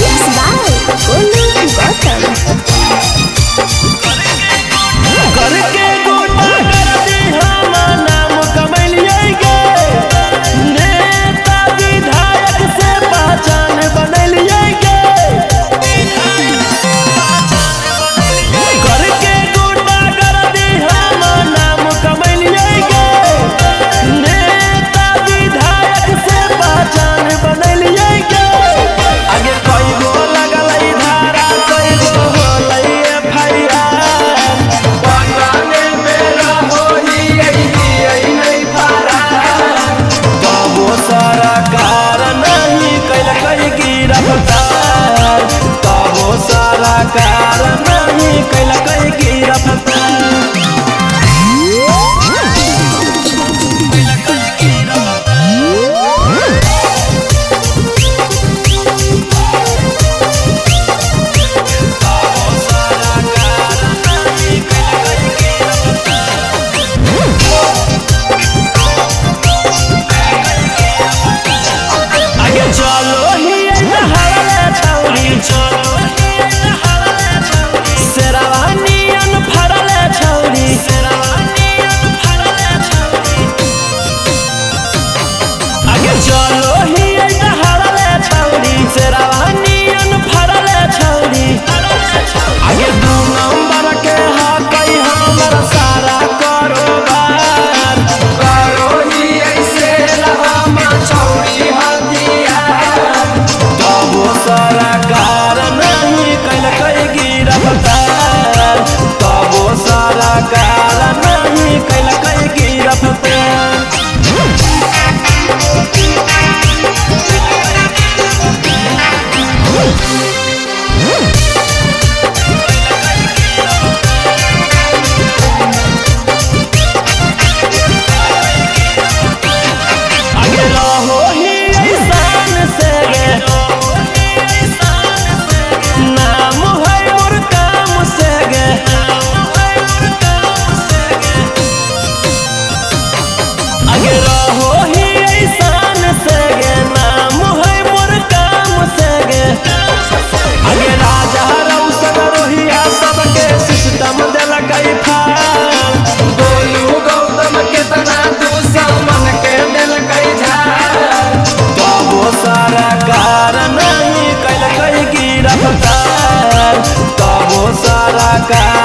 Mix by Golu Gautam. करके गोटा कर दी हम नाम कमैलिए गे, नेता विधायक से पहचान बनैलिए गे। करके गोटा कर दी हम नाम कमैलिए गे, नेता विधायक से पहचान बनैलिए गे। आगे कई गो लगलै धारा, कई गो होलै एफआईआर। पटाने में रहो ही नहीं फरार। तबो सरकार नहीं कैलकै गिरफ्तार, तबो सरकार नहीं कैलकै गिरफ्तार। तबो सरकार नहीं कैलकै गिरफ्तार। आगे चलो ही हरले छौरी, चलो ही हरले छौरी, शेरवानियन फरले छौरी, शेरवानियन फरले छौरी। आगे चलो ही हरले छौरी, शेरवानियन फरले छौरी। आगे 2 नंबर के हकै हमर सारा कारोबार। करो ही ऐसे हम छौड़ी हथियार। तबो सरकार नहीं कैलकै गिरफ्तार, तबो सरकार नहीं कैलकै गिरफ्तार। आगे रहो ही ऐसान से गे, नाम है मोर काम से गे। आगे रहो ही ऐसान से गे, नाम है मोर काम से गे। आगे राजा रौशन रोहिया सबके सिस्टम देलकै फाल। गोलू गौतम केतना दुश्मन के देलकै झाड़। तबो सरकार नहीं कैलकै गिरफ्तार, तबो सरकार